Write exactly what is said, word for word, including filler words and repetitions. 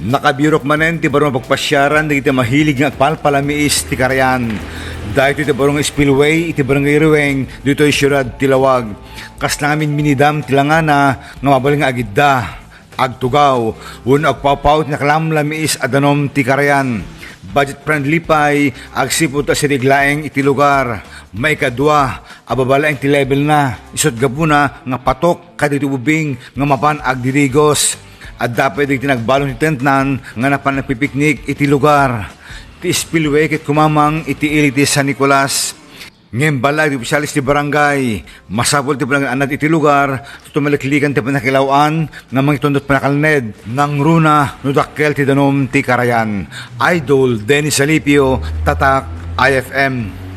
Nakabirok manen ti baro nga pagpasiaran dagiti mahilig nga agpalpalamiis ti karayan. Daytoy ti baro nga spillway iti Barangay Ruweng, ditoy siudad ti Laoag. Kasla ngamin minidam ti langana nga mabalin nga agidda, agtugaw, wenno agpawpaw ti nakalamlamiis a danum ti karayan. Budget friendly pay, agsipud ta sirig laeng iti lugar. Maikadua, ababa laeng ti level na, isut' gapuna nga patok kadagiti ubing nga mapan agdirigos. Adda pay dagiti nagbalon ti tentnan nga napan nagpipiknik iti lugar. Ti spillway ket kumamang iti ili ti San Nicolas. Ngem bala iti opisyales ti barangay, masapul ti panag-annad iti lugar, iti tumaliklikan ti panakilaw-an nga mangitundot panakalned, nangruna no dakkel ti danum ti karayan. Idol Dennis Alipio, Tatak I F M.